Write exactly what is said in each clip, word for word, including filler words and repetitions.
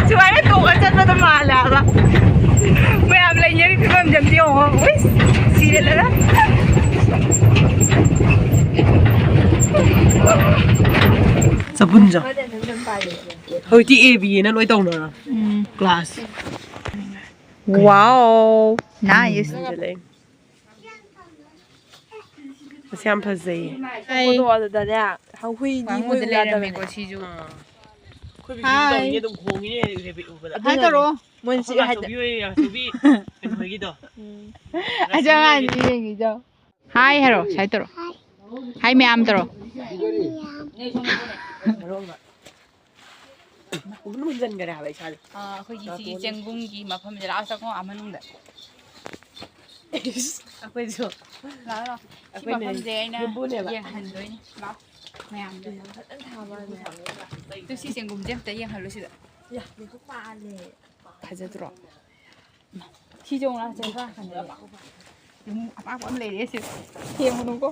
ꯁꯨꯃꯥꯏꯅ ꯇꯣꯡꯉ ꯆꯠꯄꯗꯣ ꯃꯥꯜꯂꯦ ꯍꯥꯏꯕ꯫ ꯃꯌꯥꯝ ꯂꯩꯅꯔꯤ ꯐꯤꯕꯝꯁꯦ ꯑꯝꯇ ꯌꯦꯡꯉꯣ꯫ ꯎꯏꯁ, ꯁꯤꯔꯦꯗꯅ꯫ ꯆꯕꯨꯟꯖ꯫ ꯍꯧꯖꯤꯛꯇꯤ ꯑꯦ ꯕꯤ ꯑꯦꯅ ꯂꯣꯏ ꯇꯧꯅꯔ꯫ ꯎꯝ꯫ ꯀ꯭ꯂꯥꯁ꯫ Wow, nice. ꯃꯁꯤ ꯌꯥꯝ ꯐꯖꯩꯌꯦ꯫ ꯑꯩ ꯐꯣꯇꯣ ꯑꯗꯨꯗꯅꯦ, ꯍꯨꯏꯗꯤ ꯃꯣꯏ ꯋꯥꯡꯉꯨꯗ ꯎ ꯌꯥꯗꯕꯅꯦ꯫ ꯂꯩꯔꯝꯃꯦꯀꯣ ꯁꯤꯁꯨ꯫ ꯑꯩꯈꯣꯏ ꯚꯤꯗꯤꯑꯣ ꯍꯥꯏ꯫ ꯇꯧꯔꯤꯅꯦ ꯑꯗꯨꯝ ꯈꯣꯡꯉꯤꯅꯦ ꯔꯦꯕꯤꯠ ꯎꯕꯗ꯫ ꯍꯥꯏ ꯇꯧꯔꯣ꯫ ꯃꯣꯏꯅ ꯆꯤꯛꯑꯦ ꯍꯥꯏꯗ꯫ ꯑꯆꯧꯕꯤ ꯑꯣꯏ, ꯑꯆꯧꯕꯤ ꯀꯩꯅꯣ ꯍꯣꯏꯒꯤꯗꯣ꯫ ꯎꯝ꯫ ꯑꯆꯧ ꯑꯉꯥꯡꯗꯤ ꯌꯦꯡꯉꯤꯗꯣ꯫ ꯍꯥꯏ ꯍꯥꯏꯔꯣ, ꯁꯥꯏ ꯇꯧꯔꯣ꯫ ꯍꯥꯏ ꯃꯌꯥꯝ ꯇꯧꯔꯣ꯫ ꯃꯔꯣꯟꯒ꯫ ꯄꯨꯡꯃꯨꯟ ꯃꯨꯟꯖꯟꯒꯔꯦ ꯍꯥꯏꯕ ꯏꯁꯥꯁꯦ꯫ ꯑꯥ, ꯑꯩꯈꯣꯏꯒꯤ ꯁꯤꯒꯤ ꯅꯥꯇꯣꯟ꯫ ꯆꯦꯡꯒꯨꯝꯒꯤ ꯃꯐꯝꯁꯦ ꯂꯥꯛꯑꯣ ꯆꯪꯉꯣ ꯑꯥ ꯃꯅꯨꯡꯗ꯫ ꯑꯩꯈꯣꯏꯁꯨ꯫ ꯂꯥꯛꯑꯣ, ꯂꯥꯛꯑꯣ꯫ ꯁꯤ ꯑꯩꯈꯣꯏꯅ ꯃꯐꯝꯁꯦ ꯑꯩꯅ ꯌꯨꯝꯕꯨꯅꯦꯕ꯫ ꯌꯦꯡꯍꯟꯗꯣꯏꯅꯦ꯫ ꯂꯥꯛꯑꯣ ꯃꯌꯥꯝꯗ꯫ ꯐꯖꯅ ꯊꯥꯕ ꯋꯥꯅꯦ꯫ ꯑꯗꯨ ꯁꯤ ꯆꯦꯡꯒꯨꯝꯁꯦ ꯑꯝꯇ ꯌꯦꯡꯍꯜꯂꯨ ꯁꯤꯗ꯫ ꯌꯥ, ꯂꯣꯏꯁꯨ ꯄꯥꯜꯂꯦ꯫ ꯐꯖꯗ꯭ꯔꯣ? ꯁꯤꯁꯦ ꯑꯃꯨꯛ ꯂꯥꯛꯑꯣ, ꯆꯦ ꯆꯥ ꯈꯟꯗꯣꯏꯅꯦ꯫ ꯌꯨꯝ ꯑꯄꯥꯛꯄ ꯑꯃ ꯂꯩꯔꯦ ꯁꯤ꯫ ꯊꯦꯡꯉꯨꯅꯨꯀꯣ꯫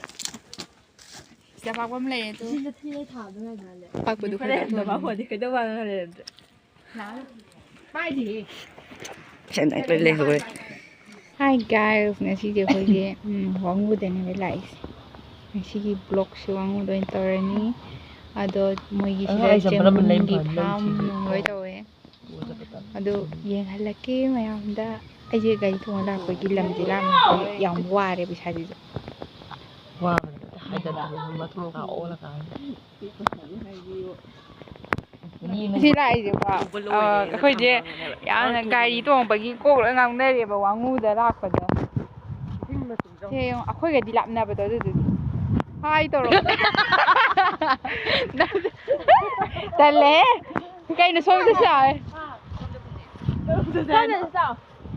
ꯁꯤꯗ ꯑꯄꯥꯛꯄ ꯑꯃ ꯂꯩꯔꯦ ꯇꯨ꯫ ꯁꯤꯗ ꯊꯤꯅ ꯊꯥꯕ ꯌꯥꯗ꯭ꯔꯥ? ꯑꯄꯥꯛꯄꯗꯨ ꯈꯔ ꯈꯔ ꯂꯩꯔꯝꯗꯕ ꯊꯝꯃꯣ꯫ ꯍꯣꯏꯗꯤ ꯀꯩꯗꯧꯕ ꯂꯩꯔꯝꯗ꯭ꯔꯦ? ꯂꯥꯛꯑꯣ꯫ ꯄꯥꯏꯗꯦꯍꯦ꯫ ꯁꯦꯟ ꯑꯩ ꯂꯣꯏ ꯂꯩꯍꯧꯔꯦ꯫ Hi guys, ꯉꯁꯤꯁꯦ ꯑꯩꯈꯣꯏꯁꯦ, ꯎꯝ, ꯋꯥꯉꯨꯗꯅꯦꯕ ꯂꯥꯛꯏꯁꯦ꯫ ꯉꯁꯤꯒꯤ vlogꯁꯦ ꯋꯥꯉꯨꯗ ꯑꯣꯏꯅ ꯇꯧꯔꯅꯤ꯫ ꯑꯗꯣ ꯃꯣꯏꯒꯤ ꯁꯤꯗ ꯑꯉꯥꯡ ꯆꯝꯄꯜ ꯑꯃ ꯂꯩꯕ ꯆꯦꯡꯒꯨꯝꯒꯤ ꯐꯥꯝ ꯅꯨꯡ ꯂꯣꯏ ꯇꯧꯋꯦ꯫ ꯑꯗꯨ ꯌꯦꯡꯍꯜꯂꯛꯀꯦ ꯃꯌꯥꯝꯗ꯫ ꯑꯩꯁꯦ ꯒꯥꯔꯤ ꯊꯣꯡꯉ ꯂꯥꯛꯄꯒꯤ ꯂꯝꯁꯦ ꯂꯥꯞꯅ ꯌꯥꯝ ꯋꯥꯔꯦꯕ ꯏꯁꯥꯁꯤꯁꯨ꯫ ꯋꯥꯕꯅꯦ꯫ ꯍꯥꯏꯗꯅ ꯃꯊꯣꯡ ꯃꯈꯥ ꯑꯣꯜꯂꯀꯥꯟꯗ꯫ ꯁꯤ ꯂꯥꯛꯏꯁꯦꯀꯣ, ꯑ, ꯑꯩꯈꯣꯏꯁꯦ ꯌꯥꯝꯅ ꯒꯥꯔꯤ ꯇꯣꯡꯕꯒꯤ ꯀꯣꯛ ꯂꯣꯏ ꯉꯥꯎꯅꯔꯦꯕ ꯋꯥꯉꯨꯗ ꯂꯥꯛꯄꯗ꯫ ꯁꯦ ꯌꯦꯡꯉꯣ, ꯑꯩꯈꯣꯏꯒꯗꯤ ꯂꯥꯞꯅꯕꯗꯣ ꯑꯗꯨꯗꯨꯒꯤ꯫ ꯍꯥꯏ ꯇꯧꯔꯣ꯫ ꯇꯜꯂꯦꯍꯦ꯫ ꯀꯩꯅꯣ ꯁꯣꯝꯗ ꯆꯥꯎꯋꯦ꯫ ꯁꯣꯝꯗ ꯆꯥꯎ꯫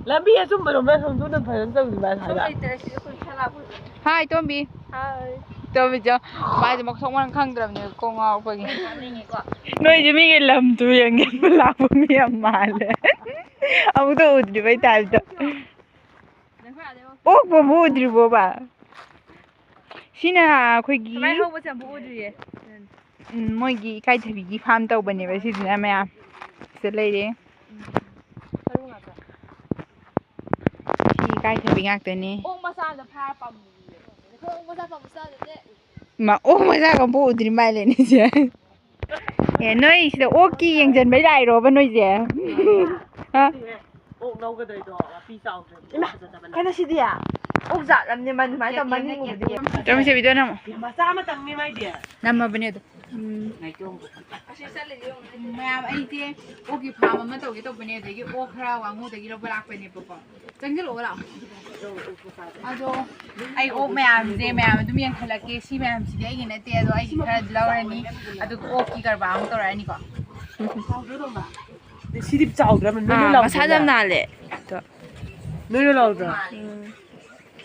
ꯂꯝꯕꯤ ꯑꯆꯨꯝꯕꯔꯣꯝꯗ ꯁꯣꯝꯗ ꯐꯖꯅ ꯆꯠꯂꯨꯁꯤ ꯚꯥꯏ, ꯁꯣꯝ ꯁ꯭ꯋꯥꯏꯗ꯫ ꯂꯩꯇ꯭ꯔꯦ, ꯁꯤꯗ ꯑꯩꯈꯣꯏ ꯏꯁꯥ ꯂꯥꯛꯄ꯫ ꯍꯥꯏ ꯇꯣꯝꯕꯤ꯫ ꯍꯥꯏ꯫ ꯇꯣꯝꯕꯤ ꯆꯣ꯫ ꯃꯥꯁꯦ ꯃꯊꯣꯡ ꯃꯔꯝ ꯈꯪꯗ꯭ꯔꯕꯅꯦ ꯀꯣꯛ ꯉꯥꯎꯔꯛꯄꯒꯤ꯫ ꯅꯣꯏꯁꯦ ꯃꯤꯒꯤ ꯂꯝ ꯇꯨ ꯌꯦꯡꯒꯦ ꯂꯥꯛꯄ ꯃꯤ ꯌꯥꯝ ꯃꯥꯜꯂꯦ꯫ ꯑꯃꯨꯛꯇ ꯎꯗ꯭ꯔꯤꯕꯩ ꯇꯥꯏꯞꯇ꯫ ꯑꯣꯛꯄꯕꯨ ꯎꯗ꯭ꯔꯤꯕꯣꯕ? ꯁꯤꯅ ꯑꯩꯈꯣꯏꯒꯤ ꯀꯃꯥꯏ ꯍꯧꯕꯁꯦ ꯑꯃꯨꯛ ꯎꯗ꯭ꯔꯤꯌꯦ꯫ ꯎꯝ, ꯃꯣꯏꯒꯤ ꯏꯀꯥꯏꯊꯕꯤꯒꯤ ꯐꯥꯔꯝ ꯇꯧꯕꯅꯦꯕ ꯁꯤꯁꯤꯅ ꯃꯌꯥꯝ꯫ ꯁꯤꯗ ꯂꯩꯔꯦ꯫ ꯁꯤ ꯏꯀꯥꯏꯊꯕꯤ ꯉꯥꯛꯇꯅꯤ꯫ ꯑꯣꯛ ꯃꯆꯥꯗ ꯐꯥꯔ ꯄꯥꯝꯃꯤ꯫ ꯑꯩꯈꯣꯏ ꯑꯣꯛ ꯃꯆꯥ ꯄꯥꯝꯕ ꯆꯥꯗꯗꯤ꯫ ꯃꯥ ꯑꯣꯛ ꯃꯆꯥꯒ ꯑꯝꯐꯥꯎ ꯎꯗ꯭ꯔꯤ ꯃꯥꯜꯂꯦꯅꯦ ꯁꯦ꯫ ꯑꯦ, ꯅꯣꯏ ꯁꯤꯗ ꯑꯣꯛꯀꯤ ꯌꯦꯡꯁꯤꯟꯕꯩ ꯂꯥꯛꯏꯔꯣꯕ ꯅꯣꯏꯁꯦ? ꯍꯥ? ꯑꯣꯛ ꯂꯧꯒꯗꯣꯏꯗꯣ ꯃꯄꯤ ꯆꯥꯎꯗ꯭ꯔꯗꯤ ꯏꯃꯥ, ꯐꯖꯗꯕꯅꯦ꯫ ꯀꯩꯅꯣ ꯁꯤꯗꯤ? ꯑꯣꯛ ꯖꯥꯠ ꯑꯃꯅꯤ, ꯃꯥ ꯑꯗꯨꯃꯥꯏꯅ ꯇꯧ ꯃꯅꯤꯡ ꯎꯕꯗꯤ꯫ ꯆꯠꯂꯨꯁꯦ, ꯚꯤꯗꯤꯑꯣ ꯅꯝꯃꯣ꯫ ꯃꯆꯥ ꯑꯃꯇꯪꯅꯤ ꯃꯥꯏꯗꯤ꯫ ꯅꯝꯃꯕꯅꯦ ꯑꯗꯣ꯫ ꯎꯝ꯫ ꯃꯌꯥꯝ, ꯑꯩꯁꯦ ꯑꯣꯛꯀꯤ ꯐꯥꯔꯝ ꯑꯃ ꯇꯧꯒꯦ ꯇꯧꯕꯅꯦ, ꯑꯗꯒꯤ ꯑꯣꯛ ꯈꯔ ꯋꯥꯉꯨꯗꯒꯤ ꯂꯧꯕ ꯂꯥꯛꯄꯅꯦꯕꯀꯣ꯫ ꯆꯪꯁꯤꯜꯂꯛꯑꯣ ꯂꯥꯛꯑꯣ꯫ ꯑꯗꯣ ꯑꯩ ꯑꯣꯛ ꯃꯌꯥꯝꯁꯦ ꯃꯌꯥꯝ ꯑꯗꯨꯝ ꯌꯦꯡꯈꯠꯂꯛꯀꯦ꯫ ꯁꯤ ꯃꯌꯥꯝꯁꯤꯗꯤ ꯑꯩꯒꯤ ꯅꯠꯇꯦ, ꯑꯗꯣ ꯑꯩꯒꯤ ꯈꯔꯗꯤ ꯂꯧꯔꯅꯤ꯫ ꯑꯗꯨꯒ ꯑꯣꯛꯀꯤ ꯀꯔꯕꯥꯔ ꯑꯃꯨꯛ ꯇꯧꯔꯛꯑꯅꯤꯀꯣ꯫ ꯁꯤꯗꯤ ꯆꯥꯎꯗ꯭ꯔꯥ? ꯅꯣꯏ ꯑꯥ, ꯂꯥꯎꯗ꯭ꯔꯥ? ꯃꯁꯥꯁꯨ ꯌꯥꯝ ꯅꯥꯜꯂꯦ꯫ ꯑꯗꯣ ꯅꯣꯏꯅ ꯂꯥꯎꯗ꯭ꯔꯥ? ꯎꯝ꯫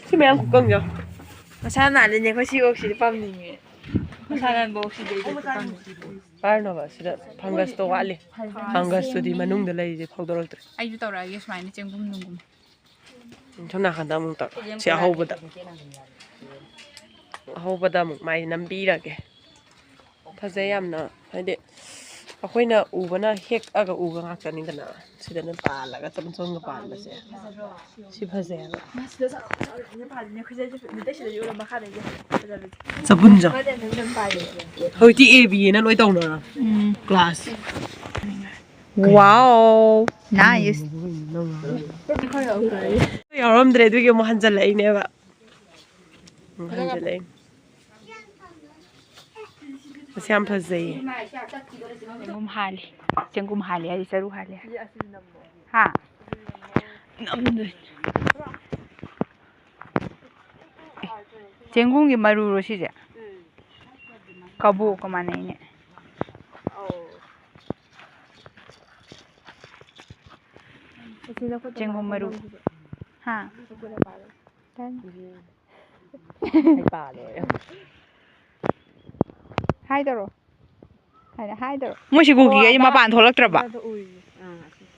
ꯁꯤ ꯃꯌꯥꯝ ꯈꯨꯀꯪꯁꯦ꯫ ꯃꯁꯥ ꯅꯥꯜꯂꯤꯅꯦ, ꯑꯩꯈꯣꯏ ꯁꯤ ꯑꯣꯛꯁꯤꯗꯤ ꯄꯥꯝꯅꯤꯡꯉꯦ꯫ ꯃꯁꯥ ꯅꯥꯟꯕ ꯑꯣꯛꯁꯤꯗꯤ ꯑꯩꯗꯤ ꯄꯥꯝꯅꯤꯡꯉꯦ꯫ ꯄꯥꯏꯔꯨꯅꯣꯕ, ꯁꯤꯗ ꯐꯪꯒꯁꯇꯣ ꯋꯥꯠꯂꯤ꯫ ꯐꯪꯒꯁꯇꯨꯗꯤ ꯃꯅꯨꯡꯗ ꯂꯩꯔꯤꯁꯦ ꯐꯥꯎꯗꯣꯔꯛꯇ꯭ꯔꯦ꯫ ꯑꯩꯁꯨ ꯇꯧꯔꯛꯑꯒꯦ ꯁꯨꯃꯥꯏꯅ ꯆꯦꯡꯒꯨꯝ ꯅꯨꯡꯒꯨꯝ꯫ ꯁꯣꯝ ꯅꯥꯀꯟꯗ ꯑꯃꯨꯛ ꯇꯧ꯫ ꯁꯤ ꯑꯍꯧꯕꯗ꯫ ꯑꯍꯧꯕꯗ ꯑꯃꯨꯛ ꯃꯥꯏ ꯅꯝꯕꯤꯔꯒꯦ꯫ ꯐꯖꯩ ꯌꯥꯝꯅ, ꯍꯥꯏꯗꯤ ꯑꯩꯈꯣꯏꯅ ꯎꯕꯅ ꯍꯦꯛꯑꯒ ꯎꯕ ꯉꯥꯛꯇꯅꯤꯗꯅ꯫ ꯁꯤꯗꯅ ꯄꯥꯜꯂꯒ ꯆꯝ ꯆꯝꯒ ꯄꯥꯟꯕꯁꯦ꯫ ꯁꯤ ꯐꯖꯩ ꯍꯥꯏꯕ꯫ ꯆꯕꯨꯟꯁꯦ꯫ ꯍꯧꯖꯤꯛꯇꯤ ꯑꯦ ꯕꯤ ꯑꯦꯅ ꯂꯣꯏ ꯇꯧꯅꯔ꯫ ꯎꯝ꯫ ꯀ꯭ꯂꯥꯁ꯫ Wow, nice. ꯌꯥꯎꯔꯝꯗ꯭ꯔꯦ, ꯑꯗꯨꯒꯤ ꯑꯃꯨꯛ ꯍꯟꯖꯜꯂꯛꯏꯅꯦꯕ꯫ ꯑꯃꯨꯛ ꯍꯟꯖꯜꯂꯛꯏ꯫ ꯃꯁꯤ ꯌꯥꯝ ꯐꯖꯩꯌꯦ꯫ ꯆꯦꯡꯒꯨꯝ ꯍꯥꯜꯂꯤ꯫ ꯆꯦꯡꯒꯨꯝ ꯍꯥꯜꯂꯤ ꯍꯥꯏꯗꯤ ꯆꯔꯨ ꯍꯥꯜꯂꯤ ꯍꯥꯏ꯫ ꯍꯥ? ꯅꯝꯗꯣꯏꯅꯤ꯫ ꯆꯦꯡꯒꯨꯝꯒꯤ ꯃꯔꯨꯔꯣ ꯁꯤꯁꯦ? ꯀꯕꯣꯛꯀ ꯃꯥꯟꯅꯩꯅꯦ꯫ ꯆꯦꯡꯒꯨꯝ ꯃꯔꯨ꯫ ꯍꯥ? ꯍꯥꯏ ꯇꯧꯔꯣ꯫ ꯍꯥꯏꯅ ꯍꯥꯏ ꯇꯧꯔꯣ꯫ ꯃꯣꯏꯁꯤ ꯀꯨꯀꯤꯒꯩꯁꯦ ꯃꯄꯥꯟ ꯊꯣꯛꯂꯛꯇ꯭ꯔꯕ?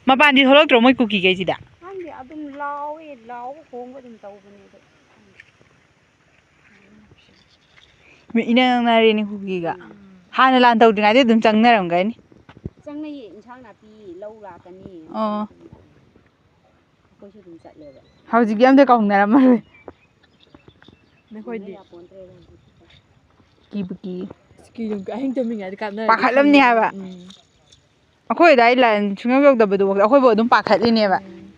ꯃꯄꯥꯟꯗꯤ ꯊꯣꯛꯂꯛꯇ꯭ꯔꯣ ꯃꯣꯏ ꯀꯨꯀꯤꯒꯩꯁꯤꯗ? ꯈꯪꯗꯦ, ꯑꯗꯨꯝ ꯂꯥꯎꯋꯦ, ꯂꯥꯎꯕ ꯈꯣꯡꯕ ꯑꯗꯨꯝ ꯇꯧꯕꯅꯦ ꯑꯗꯣ꯫ ꯃꯤ ꯏꯅꯛ ꯅꯛꯅꯔꯦꯅꯦ ꯀꯨꯀꯤꯒ꯫ ꯎꯝ꯫ ꯍꯥꯟꯅ ꯂꯥꯟ ꯇꯧꯗ꯭ꯔꯤꯉꯩꯗ ꯑꯗꯨꯝ ꯆꯪꯅꯔꯝꯒꯅꯤ꯫ ꯆꯪꯅꯩꯌꯦ, ꯏꯟꯁꯥꯡ ꯅꯥꯄꯤ ꯂꯧ ꯂꯥꯛꯀꯅꯤ꯫ ꯑꯣ꯫ ꯑꯩꯈꯣꯏꯁꯨ ꯑꯗꯨꯝ ꯆꯠꯂꯦꯕ꯫ ꯍꯧꯖꯤꯛꯇꯤ ꯑꯝꯇ ꯀꯧꯅꯔꯝꯃꯔꯣꯏ꯫ ꯅꯈꯣꯏꯗꯤ? ꯀꯧꯅ ꯌꯥꯄꯣꯟꯇ꯭ꯔꯦꯗ ꯍꯧꯖꯤꯛꯇꯤ꯫ ꯀꯤꯕꯨ ꯀꯤ꯫ ꯀꯤꯗꯨꯝ ꯑꯍꯤꯡ ꯇꯨꯝꯃꯤꯉꯩꯗ ꯀꯥꯞꯅꯔꯗꯤ ꯄꯥꯈꯠꯂꯝꯅꯤ ꯍꯥꯏꯕ꯫ ꯎꯝ꯫ ꯑꯩꯈꯣꯏ ꯑꯗꯥꯏ ꯂꯥꯏꯟ ꯁꯨꯡꯌꯧ ꯌꯧꯗꯕꯗꯨꯐꯥꯎꯗ ꯑꯩꯈꯣꯏꯕꯨ ꯑꯗꯨꯝ ꯄꯥꯈꯠꯂꯤꯅꯦꯕ꯫ ꯎꯝ꯫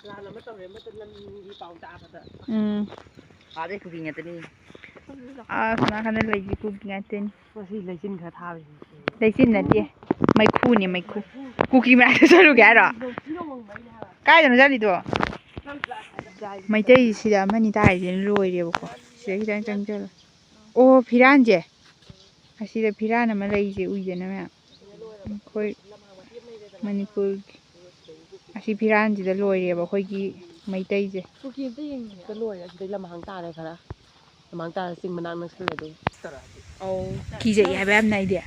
ꯂꯥꯟ ꯑꯃ ꯇꯧꯔꯦ, ꯑꯃꯠꯇ ꯂꯝꯒꯤ ꯄꯥꯎ ꯇꯥꯕꯗ꯫ ꯎꯝ꯫ ꯑꯥꯗꯩ ꯀꯨꯀꯤ ꯉꯥꯛꯇꯅꯤ꯫ ꯑꯁ, ꯅꯥꯀꯟꯗ ꯂꯩꯁꯤ ꯀꯨꯀꯤ ꯉꯥꯛꯇꯅꯤ꯫ ꯃꯁꯤ ꯂꯩꯆꯤꯟ ꯈꯔ ꯊꯥꯕꯁꯤꯅꯤ꯫ ꯂꯩꯆꯤꯟ ꯅꯠꯇꯦ, ꯃꯩꯈꯨꯅꯦ, ꯃꯩꯈꯨ꯫ ꯀꯨꯀꯤ ꯃꯅꯥꯛꯇ ꯆꯠꯂꯨꯒꯦ ꯍꯥꯏꯔꯣ? ꯀꯥꯏꯗꯅꯣ ꯆꯠꯂꯤꯗꯣ? ꯃꯩꯇꯩ ꯁꯤꯗ ꯑꯃꯅꯤ ꯇꯥꯔꯤꯁꯤꯅ ꯂꯣꯏꯔꯦꯕꯀꯣ꯫ ꯁꯤꯗ ꯈꯤꯇꯪ ꯆꯪꯁꯤꯜꯂꯣ꯫ ꯑꯣ, ꯐꯤꯔꯥꯟꯁꯦ꯫ ꯑꯁꯤꯗ ꯐꯤꯔꯥꯟ ꯑꯃ ꯂꯩꯁꯦ ꯎꯏꯗꯅ ꯃꯌꯥꯝ꯫ ꯑꯩꯈꯣꯏ ꯃꯅꯤꯄꯨꯔꯒꯤ꯫ ꯑꯁꯤ ꯐꯤꯔꯥꯟꯁꯤꯗ ꯂꯣꯏꯔꯦꯕ ꯑꯩꯈꯣꯏꯒꯤ ꯃꯩꯇꯩꯁꯦ꯫ ꯀꯨꯀꯤ ꯑꯝꯇ ꯌꯦꯡꯅꯤꯡꯉꯦ꯫ ꯁꯤꯗ ꯂꯣꯏꯔꯦ꯫ ꯑꯁꯤꯗꯩ ꯂꯝꯍꯥꯡ ꯇꯥꯔꯦ ꯈꯔ꯫ ꯂꯝꯍꯥꯡ ꯇꯥꯔ ꯆꯤꯡ ꯃꯅꯥꯛ ꯅꯛꯁꯜꯂꯦ ꯑꯗꯨꯒ꯫ ꯑꯧ꯫ ꯀꯤꯖꯩ ꯍꯥꯏꯕ ꯌꯥꯝꯅ ꯑꯩꯗꯤ꯫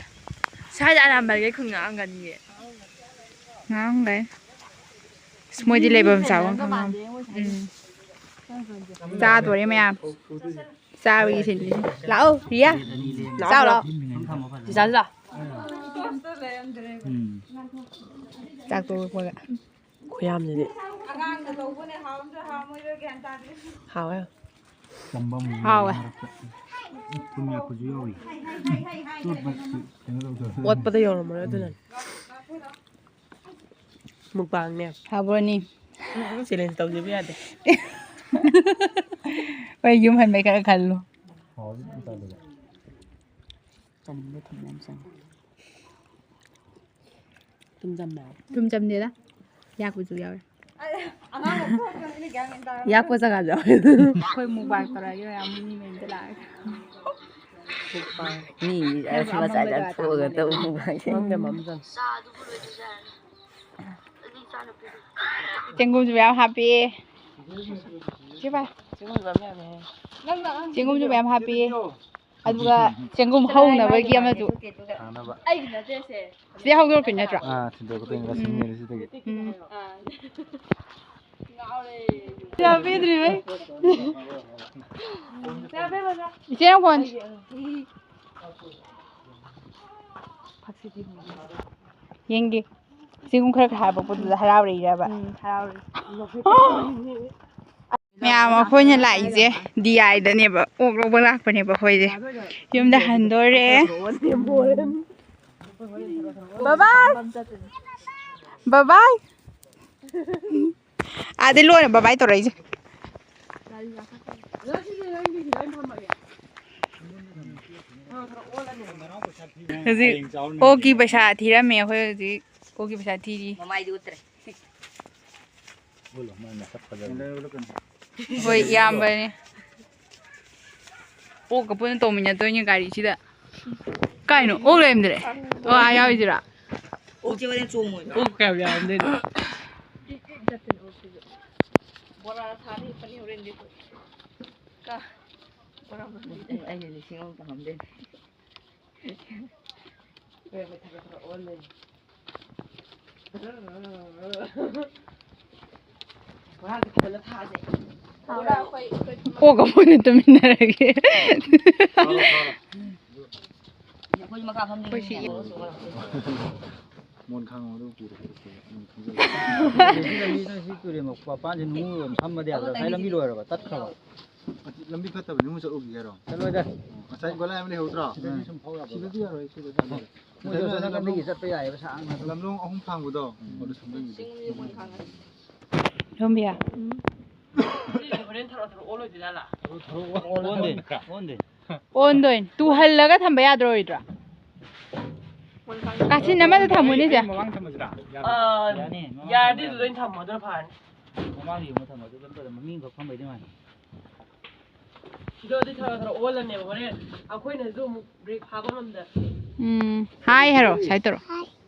ꯁ꯭ꯋꯥꯏꯗ ꯑꯔꯥꯝꯕꯥꯏꯒꯩ ꯈꯨꯟ ꯉꯥꯛꯑꯝꯒꯅꯤꯌꯦ꯫ ꯉꯥꯡꯒꯩ꯫ ꯑꯁ, ꯃꯣꯏꯗꯤ ꯂꯩꯐꯝ ꯆꯥꯐꯝ ꯈꯪꯉꯝ-, ꯎꯝ꯫ ꯆꯥꯗꯣꯔꯦ ꯃꯌꯥꯝ꯫ ꯆꯥꯕꯒꯤ ꯁꯤꯟꯕꯤꯁꯦ꯫ ꯂꯥꯛꯑꯣ, ꯔꯤꯌꯥ꯫ ꯆꯥꯎ ꯂꯥꯛꯑꯣ꯫ ꯆꯥꯁꯤ ꯂꯥꯛꯑꯣ꯫ ꯎꯝ꯫ ꯆꯥꯛ ꯇꯣꯛꯂꯛꯄꯒ꯫ ꯈꯨꯌꯥꯝꯁꯤꯗꯤ꯫ ꯍꯥꯎꯋꯦ꯫ ꯆꯝꯕ ꯑꯃꯨꯛ ꯍꯥꯎꯋꯦ꯫ ꯃꯔꯛꯇ ꯊꯨꯝ ꯌꯥꯛꯄꯁꯨ ꯌꯥꯎꯔꯤ꯫ ꯆꯣꯠꯄ ꯀꯩꯅꯣ ꯇꯧꯗꯕ꯫ ꯑꯣꯠꯄꯗ ꯌꯧꯔꯝꯃꯔꯣꯏ ꯑꯗꯨꯅꯅꯦ꯫ ꯃꯨꯛꯕꯥꯡꯅꯦ꯫ ꯍꯥꯎꯕ꯭ꯔꯣꯅꯤ? ꯎꯝ, ꯆꯦꯂꯦꯟꯖ ꯇꯧꯖꯦꯕ ꯌꯥꯗꯦ꯫ ꯍꯣꯏ, ꯌꯨꯝ ꯍꯟꯕꯩ ꯈꯔ ꯈꯜꯂꯨ꯫ ꯍꯥꯎꯗꯤ ꯑꯗꯨꯝ ꯆꯥꯗꯕ꯫ ꯆꯝꯕ ꯊꯨꯝ ꯌꯥꯝ ꯆꯝꯃꯦ꯫ ꯊꯨꯝ ꯆꯝꯃꯦ꯫ ꯊꯨꯝ ꯆꯝꯗꯦꯗ꯫ ꯌꯥꯛꯄꯁꯨ ꯌꯥꯎꯋꯦ꯫ ꯌꯥꯛꯄ ꯖꯒꯥꯁꯨ ꯌꯥꯎꯋꯦ꯫ ꯑꯩꯈꯣꯏ ꯃꯨꯛꯕꯥꯡ ꯇꯧꯔꯛꯑꯒꯦ ꯃꯌꯥꯝ, ꯃꯤ ꯃꯌꯨꯝꯗ ꯂꯥꯛꯑꯒ꯫ ꯃꯤ ꯑꯁꯤ ꯃꯆꯥ ꯆꯥꯊꯣꯛꯑꯒ ꯇꯧꯕ ꯃꯨꯛꯕꯥꯡꯁꯦ꯫ ꯃꯝꯗ ꯃꯝꯖꯟ꯫ ꯆꯦꯡꯒꯨꯝꯁꯨ ꯃꯌꯥꯝ ꯍꯥꯞꯄꯤ꯫ ꯆꯦ ꯚꯥꯏ꯫ ꯆꯦꯡꯒꯨꯝꯁꯨ ꯃꯌꯥꯝ ꯍꯥꯞꯄꯤ꯫ ꯑꯗꯨꯒ ꯆꯦꯡꯒꯨꯝ ꯍꯧꯅꯕꯒꯤ ꯑꯃꯁꯨ꯫ ꯊꯥꯅꯕ꯫ ꯁꯤꯗꯩ ꯍꯧꯗꯣꯔꯛꯇꯣꯏ ꯅꯠꯇ꯭ꯔꯣ? ꯑꯥ, ꯊꯤꯟꯗꯣꯔꯛꯀꯗꯣꯏꯅꯤ, ꯂꯁꯤꯡ ꯎꯝ꯫ ꯃꯦꯜꯂꯤ ꯁꯤꯗꯒꯤ꯫ ꯎꯝ꯫ ꯄꯩꯁꯥ ꯄꯤꯗ꯭ꯔꯤꯕꯩ꯫ ꯏꯆꯦ ꯅꯪ ꯐꯣꯟ꯫ ꯌꯦꯡꯒꯦ꯫ ꯁꯤꯒꯨꯝ ꯈꯔ ꯈꯔ ꯍꯥꯏꯕ ꯄꯣꯠꯇꯨꯗ ꯍꯔꯥꯎꯔꯛꯏꯔꯕ? ꯎꯝ, ꯍꯔꯥꯎꯔꯦ꯫ ꯃꯌꯥꯝ ꯑꯩꯈꯣꯏꯅ ꯂꯥꯛꯏꯁꯦ ꯗꯤ ꯑꯥꯏꯗꯅꯦꯕ, ꯑꯣꯛ ꯂꯧꯕ ꯂꯥꯛꯄꯅꯦꯕ ꯑꯩꯈꯣꯏꯁꯦ꯫ ꯌꯨꯝꯗ ꯍꯟꯗꯣꯔꯦ꯫ ꯕꯕꯥꯏ! ꯕꯕꯥꯏ! ꯑꯥꯗꯩ ꯂꯣꯏꯔꯦ ꯕꯕꯥꯏ ꯇꯧꯔꯛꯏꯁꯦ꯫ ꯍꯧꯖꯤꯛ ꯑꯣꯛꯀꯤ ꯄꯩꯁꯥ ꯊꯤꯔꯝꯃꯦ꯫ ꯑꯩꯈꯣꯏ ꯍꯧꯖꯤꯛ ꯑꯣꯛꯀꯤ ꯄꯩꯁꯥ ꯊꯤꯔꯤ꯫ ꯃꯃꯥꯏꯗꯤ ꯎꯠꯇ꯭ꯔꯦ꯫ ꯍꯣꯏ, ꯏꯌꯥꯝꯕꯅꯦ꯫ ꯑꯣꯛꯀ ꯄꯨꯟꯅ ꯇꯣꯡꯃꯤꯟꯅꯗꯣꯏꯅꯦ ꯒꯥꯔꯤꯁꯤꯗ꯫ ꯀꯥꯏꯅꯣ? ꯑꯣꯛ ꯂꯩꯔꯝꯗ꯭ꯔꯦ꯫ ꯑꯣ, ꯑꯥ ꯌꯥꯎꯔꯤꯁꯤꯔꯥ? ꯑꯣꯛꯁꯦ ꯍꯣꯔꯦꯟ ꯆꯣꯡꯉꯣꯏꯕ꯫ ꯑꯣꯛ ꯀꯌꯥꯝ ꯌꯥꯝꯗꯣꯏꯅꯣ? ꯕꯣꯔꯥ ꯊꯥꯅꯤ ꯐꯅꯤ ꯍꯣꯔꯦꯟꯗꯤ ꯑꯩꯈꯣꯏ꯫ ꯀ-, ꯕꯣꯔꯥ ꯃꯔꯨꯗꯤ ꯑꯩꯅ ꯂꯤꯁꯤꯡ ꯑꯃ ꯇꯧꯍꯟꯗꯣꯏꯅꯤ꯫ ꯍꯣꯔꯦꯟ ꯑꯩꯈꯣꯏ ꯊꯥꯒꯠ ꯊꯥꯒꯠ ꯑꯣꯟꯂꯥꯏꯟ꯫ ꯕꯣꯔꯥꯁꯦ ꯐꯖꯅ ꯊꯥꯁꯦ꯫ ꯑꯣꯛ ꯑꯃ ꯑꯣꯏꯅ ꯇꯨꯃꯤꯟꯅꯔꯒꯦ꯫ ꯑꯩꯈꯣꯏ ꯃꯈꯥ ꯐꯝꯗꯣꯏꯅꯤꯅꯦ꯫ ꯃꯣꯟ ꯈꯥꯡꯉꯣ, ꯑꯗꯨ ꯄꯨꯔꯣ꯫ ꯁꯤꯗ ꯃꯤ ꯅꯣꯏ ꯁꯤ ꯇꯨꯔꯦꯟ ꯃꯄꯥꯟꯁꯦ ꯅꯨꯡ ꯑꯣꯏꯕ ꯐꯝꯃꯗꯤ ꯌꯥꯗ꯭ꯔꯣ? ꯉꯁꯥꯏ ꯂꯝꯕꯤ ꯂꯣꯏꯔꯕ? ꯇꯠꯈ꯭ꯔꯕ? ꯂꯝꯕꯤ ꯐꯠꯇꯕ ꯅꯨꯡ ꯆꯠꯂꯨꯈꯤꯒꯦ ꯍꯥꯏꯔꯣ? ꯆꯠꯂꯣꯏꯗ꯫ ꯑꯣ, ꯉꯁꯥꯏ ꯒꯣꯂꯥꯏ ꯑꯃ ꯂꯩꯍꯧꯗ꯭ꯔꯣ? ꯁꯤꯗꯗꯤ ꯁꯨꯝ ꯐꯥꯎ ꯌꯥꯕ꯭ꯔꯣ? ꯁꯤꯗꯗꯤ ꯌꯥꯔꯣꯏ, ꯁꯤꯗꯗꯤ ꯌꯥꯔꯣꯏ꯫ ꯃꯣꯏ ꯁꯣꯝ ꯅꯥꯀꯟꯗꯒꯤ ꯆꯠꯄ ꯌꯥꯏꯌꯦꯕ, ꯁꯥꯡꯅ ꯑꯗꯨꯝ꯫ ꯂꯝꯂꯣꯡ ꯑꯍꯨꯝ ꯊꯥꯡꯕꯗꯣ, ꯑꯗꯨ ꯁꯝꯖꯟꯈꯤꯗꯣꯏꯅꯦ꯫ ꯂꯣꯝꯕꯤꯌꯥ꯫ ꯍꯣꯔꯦꯟ ꯊꯔꯣ ꯊꯔꯣ ꯑꯣꯜꯂꯣꯏꯗꯣꯏꯖꯥꯠꯂꯥ? ꯑꯣꯟꯗꯣꯏꯅꯤ, ꯑꯣꯟꯗꯣꯏꯅꯤ꯫ ꯑꯣꯟꯗꯣꯏꯅꯤ꯫ ꯇꯨꯍꯜꯂꯒ ꯊꯝꯕ ꯌꯥꯗ꯭ꯔꯣꯏꯗ꯭ꯔꯥ? ꯀꯥꯆꯤꯟ ꯑꯃꯗ ꯊꯝꯃꯨꯅꯦ, ꯆꯦ꯫ ꯑꯩ ꯃꯃꯥꯡ ꯊꯝꯃꯁꯤꯔꯥ? ꯌꯥꯅꯤ, ꯃꯃꯥꯡ ꯌꯥꯔꯗꯤ ꯊꯝꯃꯁꯤꯔꯥ? ꯑꯗꯨꯗ ꯑꯣꯏꯅ ꯊꯝꯃꯣ, ꯑꯗꯨꯅ ꯐꯔꯅꯤ꯫ ꯃꯃꯥꯡꯒꯤ ꯑꯃ ꯊꯝꯃꯣ, ꯑꯗꯨ ꯀꯩꯅꯣ ꯇꯧꯔꯦ, ꯃꯃꯤꯡꯈꯛ ꯐꯝꯕꯩꯗꯤ ꯃꯥꯟꯅꯩ꯫ ꯁꯤꯗꯗꯤ ꯊꯔꯣ ꯊꯔꯣ ꯑꯣꯜꯂꯅꯦꯕ ꯍꯣꯔꯦꯟ꯫ ꯑꯩꯈꯣꯏꯅꯁꯨ ꯑꯃꯨꯛ ꯕ꯭ꯔꯦꯛ ꯐꯥꯕ ꯉꯝꯗ꯫ ꯎꯝ, ꯍꯥꯏ ꯍꯥꯏꯔꯣ, ꯁꯥꯏ ꯇꯧꯔꯣ꯫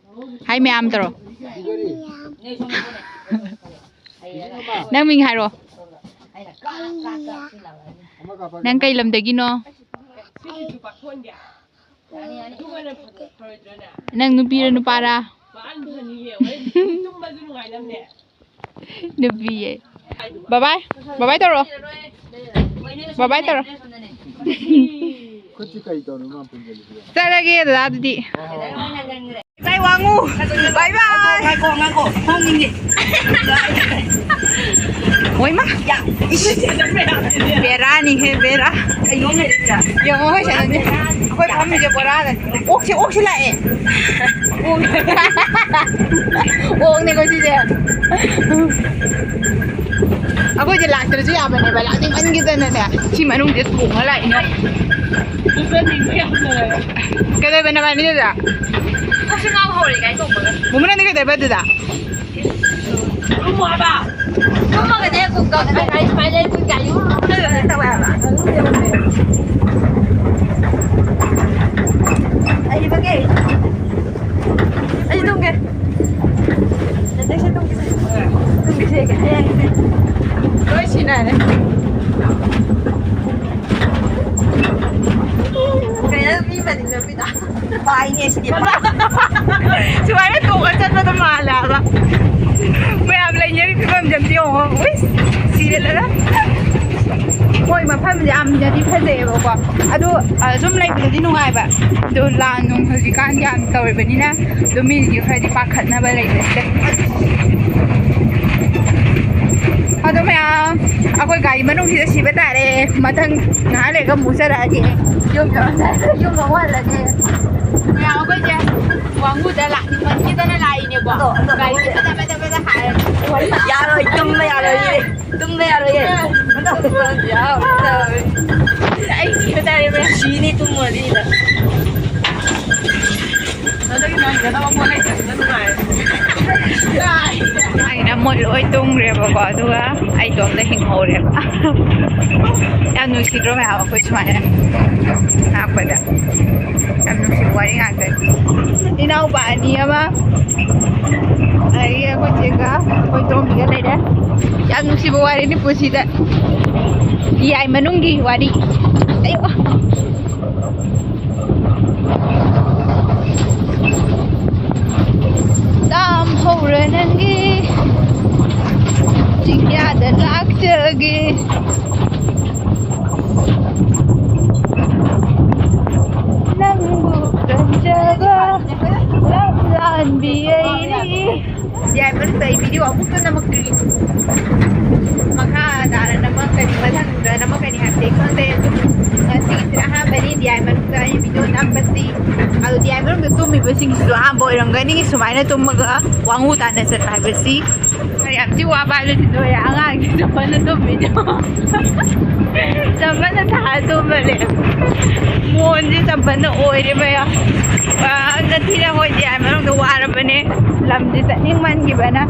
ꯍꯥꯏ ꯃꯌꯥꯝ ꯇꯧꯔꯣ꯫ ꯅꯪ ꯃꯤꯡ ꯍꯥꯏꯔꯣ꯫ ꯅꯪ ꯀꯩ ꯂꯝꯗꯒꯤꯅꯣ? ꯁꯤꯁꯤꯁꯨ ꯄꯥꯛꯊꯣꯛꯍꯟꯒꯦ꯫ ꯑꯗꯨꯃꯥꯏꯅ ꯐꯔꯣꯏꯗ꯭ꯔꯅꯦ? ꯅꯪ ꯅꯨꯄꯤꯔ ꯅꯨꯄꯥꯔ? ꯃꯥꯅ ꯐꯅꯤꯌꯦ, ꯍꯣꯔꯦꯟ ꯇꯨꯝꯕꯁꯨ ꯅꯨꯡꯉꯥꯏꯅꯕꯅꯦ꯫ ꯅꯨꯄꯤꯌꯦ꯫ ꯕꯕꯥꯏ, ꯕꯕꯥꯏ ꯇꯧꯔꯣ꯫ ꯕꯕꯥꯏ ꯇꯧꯔꯣ꯫ ꯁꯤ ꯀꯔꯤ ꯇꯧꯔꯤꯅꯣ ꯃꯥ ꯄꯨꯟꯁꯤꯜꯂꯤꯁꯤꯕꯣ? ꯆꯠꯂꯒꯦ ꯗꯗꯥ ꯑꯗꯨꯗꯤ꯫ ꯍꯣꯏ, ꯍꯣꯏ, ꯍꯣꯏ꯫ ꯕꯥꯏ ꯋꯥꯡꯉꯨ꯫ ꯕꯥꯏ ꯕꯥꯏ꯫ ꯉꯥꯏꯈꯣ, ꯉꯥꯏꯈꯣ꯫ ꯊꯣꯡꯅꯤꯡꯉꯦ꯫ ꯍꯣꯏ ꯃꯥ꯫ ꯌꯥ꯫ ꯏꯁ꯫ ꯕꯦꯔꯥꯅꯤꯍꯦ, ꯕꯦꯔꯥ꯫ ꯀꯩꯅꯣꯝ ꯂꯩꯔꯦ ꯁꯤꯗ꯫ ꯌꯦꯡꯉꯣ ꯍꯣꯏ ꯁꯥꯟꯅꯁꯦ꯫ ꯑꯩꯈꯣꯏ ꯐꯝꯃꯤꯁꯦ ꯕꯣꯔꯥꯗꯅꯤ꯫ ꯑꯣꯛꯁꯦ, ꯑꯣꯛꯁꯦ ꯂꯥꯛꯑꯦ꯫ ꯑꯣꯛꯅꯦꯀꯣ ꯁꯤꯁꯦ꯫ ꯑꯩꯈꯣꯏꯁꯦ ꯂꯥꯛꯇ꯭ꯔꯁꯨ ꯌꯥꯕꯅꯦꯕ, ꯂꯥꯛꯅꯤꯡꯃꯟꯈꯤꯗꯅꯅꯦ ꯁꯤ ꯃꯅꯨꯡꯁꯤꯗ ꯊꯣꯡꯉ ꯂꯥꯛꯏꯅꯣ꯫ ꯀꯩꯗꯧꯕ ꯅꯕꯥꯅꯤꯗꯨꯗ? ꯀꯣꯛꯁꯤ ꯉꯥꯎ ꯍꯧꯔꯦ ꯒꯥꯔꯤ ꯇꯣꯡꯕꯒ꯫ ꯃꯨꯃꯨ ꯅꯪꯗꯤ ꯀꯩꯗꯧꯕ ꯑꯗꯨꯗ? ꯇꯨꯝꯃꯣ ꯍꯥꯏꯕ꯫ ꯇꯨꯝꯃꯒꯅꯦ ꯀꯣꯛ ꯇꯧꯗꯅ ꯒꯥꯔꯤ ꯁꯨꯃꯥꯏꯅ ꯂꯩꯔꯗꯤ ꯒꯥꯔꯤ ꯎꯔꯨ ꯎꯔꯨ ꯇꯧꯋꯦ ꯍꯥꯏꯕ꯫ ꯑꯩ ꯍꯤꯞꯄꯒꯦ꯫ ꯑꯩ ꯇꯨꯝꯒꯦ꯫ ꯅꯠꯇꯦ, ꯁꯤ ꯇꯨꯝꯒꯦ, ꯁꯤ꯫ ꯇꯨꯝꯒꯦ, ꯁꯤ꯫ ꯂꯣꯏ ꯁꯤꯅꯔꯦ꯫ ꯀꯩꯅꯣ ꯃꯤ ꯃꯅꯤꯡꯗ ꯃꯤꯗ ꯄꯥꯏꯅꯦ ꯁꯤꯗꯤ꯫ ꯁꯨꯃꯥꯏꯅ ꯇꯣꯡꯉ ꯆꯠꯄꯗꯣ ꯃꯥꯜꯂꯦ ꯍꯥꯏꯕ꯫ ꯃꯌꯥꯝ ꯂꯩꯅꯔꯤ ꯐꯤꯕꯝꯁꯦ ꯑꯝꯇ ꯌꯦꯡꯉꯣ꯫ ꯎꯏꯁ, ꯁꯤꯔꯦꯗꯅ꯫ ꯍꯣꯏ, ꯃꯐꯝꯁꯦ ꯌꯥꯝꯅꯗꯤ ꯐꯖꯩꯌꯦꯕꯀꯣ꯫ ꯑꯗꯣ, ꯑ, ꯁꯨꯝ ꯂꯩꯕꯗꯗꯤ ꯅꯨꯡꯉꯥꯏꯕ꯫ ꯑꯗꯣ ꯂꯥꯟ ꯅꯨꯡ ꯍꯧꯖꯤꯛꯀꯥꯟ ꯌꯥꯝ ꯇꯧꯔꯤꯕꯅꯤꯅ ꯑꯗꯨꯝ ꯃꯤꯁꯤꯡꯁꯦ ꯈꯔꯗꯤ ꯄꯥꯈꯠꯅꯕ ꯂꯩꯕꯁꯦ꯫ ꯑꯗꯣ ꯃꯌꯥꯝ, ꯑꯩꯈꯣꯏ ꯒꯥꯔꯤ ꯃꯅꯨꯡꯁꯤꯗ ꯁꯤꯕ ꯇꯥꯔꯦ꯫ ꯃꯊꯪ ꯉꯥꯏꯍꯥꯛ ꯂꯩꯔꯒ ꯑꯃꯨꯛ ꯆꯠꯂꯛꯑꯒꯦ꯫ ꯌꯨꯝ ꯌꯧꯔꯝꯗꯥꯏꯗ ꯌꯨꯝ ꯑꯃꯨꯛ ꯍꯜꯂꯒꯦ꯫ ꯃꯌꯥꯝ ꯑꯩꯈꯣꯏꯁꯦ ꯋꯥꯡꯉꯨꯗ ꯂꯥꯛꯅꯤꯡꯃꯟꯈꯤꯗꯅ ꯂꯥꯛꯏꯅꯦꯀꯣ꯫ ꯑꯗꯣ, ꯑꯗꯣ, ꯒꯥꯔꯤꯁꯦ ꯄꯦꯗ ꯄꯦꯗ ꯄꯦꯗ ꯍꯥꯏꯔꯦ꯫ ꯌꯥꯔꯣꯏ, ꯇꯨꯝꯕ ꯌꯥꯔꯣꯏꯌꯦ꯫ ꯇꯨꯝꯕ ꯌꯥꯔꯣꯏꯌꯦ꯫ ꯑꯩ ꯁꯤꯕ ꯇꯥꯔꯦ, ꯃꯌꯥꯝ꯫ ꯁꯤꯅꯤ ꯇꯨꯝꯃꯗꯤ꯫ ꯑꯩꯅ ꯃꯣꯏ ꯂꯣꯏ ꯇꯨꯝꯈ꯭ꯔꯦꯕꯀꯣ, ꯑꯗꯨꯒ ꯑꯩ ꯏꯇꯣꯝꯇ ꯍꯤꯡꯍꯧꯔꯦꯕ꯫ ꯌꯥꯝ ꯅꯨꯡꯁꯤꯗ꯭ꯔꯣ ꯃꯌꯥꯝ, ꯑꯩꯈꯣꯏ ꯁꯨꯃꯥꯏꯅ ꯂꯥꯛꯄꯗ? ꯌꯥꯝ ꯅꯨꯡꯁꯤꯕ ꯋꯥꯔꯤ ꯉꯥꯛꯇꯅꯤ꯫ ꯏꯅꯥꯎꯄꯥ ꯑꯅꯤ ꯑꯃ, ꯑꯗꯒꯤ ꯑꯩꯈꯣꯏ ꯆꯦꯒ ꯑꯩꯈꯣꯏ ꯇꯣꯝꯕꯤꯒ ꯂꯩꯔꯦ꯫ ꯌꯥꯝ ꯅꯨꯡꯁꯤꯕ ꯋꯥꯔꯤꯅꯤ ꯄꯨꯟꯁꯤꯗ꯫ ꯌꯥꯏ ꯃꯅꯨꯡꯒꯤ ꯋꯥꯔꯤ꯫ ꯑꯌꯣ꯫ ꯇꯥꯝꯍꯧꯔ ꯅꯪꯒꯤ ꯆꯤꯡꯌꯥꯗ ꯂꯥꯛꯆꯒꯦ꯫ ꯂꯥꯟꯕꯤ ꯑꯩꯅꯤ꯫ ꯌꯥꯏ, ꯃꯔꯛꯇ ꯑꯩ ꯚꯤꯗꯤꯑꯣ ꯑꯃꯨꯛꯇ ꯅꯝꯃꯛꯇ꯭ꯔꯤ꯫ ꯃꯈꯥ ꯇꯥꯅ ꯅꯝꯃꯛꯀꯅꯤ, ꯃꯊꯪꯗ ꯅꯝꯃꯛꯀꯅꯤ ꯍꯥꯏꯕꯗꯤ ꯈꯪꯗꯦ꯫ ꯑꯗꯨꯝ ꯉꯁꯤꯒꯤꯁꯤꯅ ꯑꯍꯥꯟꯕꯅꯤ ꯗꯤ ꯑꯥꯏ ꯃꯅꯨꯡꯗ ꯑꯩ ꯚꯤꯗꯤꯑꯣ ꯅꯝꯕꯁꯤ꯫ ꯑꯗꯣ ꯗꯤ ꯑꯥꯏ ꯃꯅꯨꯡꯗ ꯇꯨꯝꯃꯤꯕꯁꯤꯡꯁꯤꯁꯨ ꯑꯍꯥꯟꯕ ꯑꯣꯏꯔꯝꯒꯅꯤ꯫ ꯁꯨꯃꯥꯏꯅ ꯇꯨꯝꯃꯒ ꯋꯥꯉꯨ ꯇꯥꯅ ꯆꯠꯄ ꯍꯥꯏꯕꯁꯤ ꯌꯥꯝ ꯊꯤ ꯋꯥꯕ ꯍꯥꯏꯕꯁꯤ ꯂꯣꯏꯔꯦ꯫ ꯑꯉꯥꯡꯁꯤ ꯆꯝꯄꯜꯅ ꯇꯨꯝꯃꯤꯗꯣ꯫ ꯆꯝꯄꯜꯅ ꯊꯥꯔ ꯇꯨꯝꯕꯅꯦ꯫ ꯃꯣꯟꯁꯦ ꯆꯝꯄꯜꯅ ꯑꯣꯏꯔꯦ ꯃꯌꯥꯝ꯫ ꯌꯥꯝꯅ ꯊꯤꯅ ꯍꯣꯏ ꯗꯤ ꯑꯥꯏ ꯃꯅꯨꯡꯗ ꯋꯥꯔꯕꯅꯦ꯫ ꯂꯝꯁꯦ ꯆꯠꯅꯤꯡꯃꯟꯈꯤꯕꯅ꯫